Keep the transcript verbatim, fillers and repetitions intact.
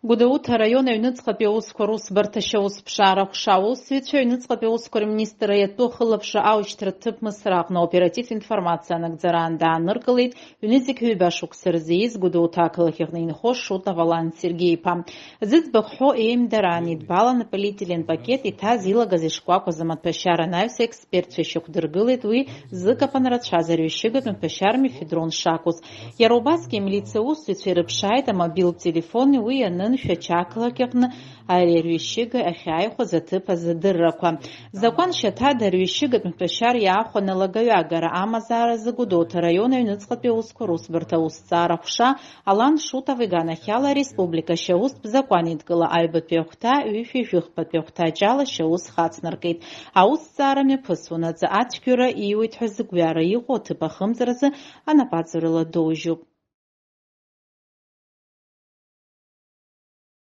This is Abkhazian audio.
Гәдоуҭа араион аҩныҵҟатәи аусқәа русбарҭа ашьаусԥшаара аҟәша аусзуҩцәа аҩныҵҟатәи аусқәа рминистрра иатәу ахылаԥшра аушьҭра ҭыԥ Мысра аҟны аоператив информациа анагӡара аан дааныркылеит ҩнызқь ҩба шықәса рзы ииз Гәдоуҭа ақалақь аҟны инхо Шутов Алан Сергеи-иԥа. Зыӡбахә ҳәоу еимдаран идбаланы полиэтилен пакет иҭаз илагаз ишкәакәаз амаҭәашьара анаҩс, експертцәа ишьақәдыргылеит уи зыкапан рацәаз арҩашьыгатә маҭәашьар мефедрон шакәыз. Иара убасгьы амилициа усзуҩцәа ирыԥшааит амобилтә телефони уи ианыншәа ақалақь аҟны ари арҩашьыга ахьааихәаз аҭыԥ азы адыррақәа. Закәан шьаҭада арҩашьыгатә маҭәашьар иаахәаны алагаҩагара амазааразы Гәдоуҭа араион аҩныҵҟатәи аусқәа русбарҭа аусҭҵаара аҟәша Алан Шутов иганахьала ареспублика ашьаустә закәанеидкыла аҩбатәи ахәҭа, ҩышәи жәыхԥатәи ахәҭаҷ ала ашьаус хацнаркит. Аусҭҵаара мҩаԥысуанаҵы ацәгьоура ииуеит ҳәа зыгәҩара иҟоу аҭыԥ ахымҵразы анапаҵаҩрала доужьуп.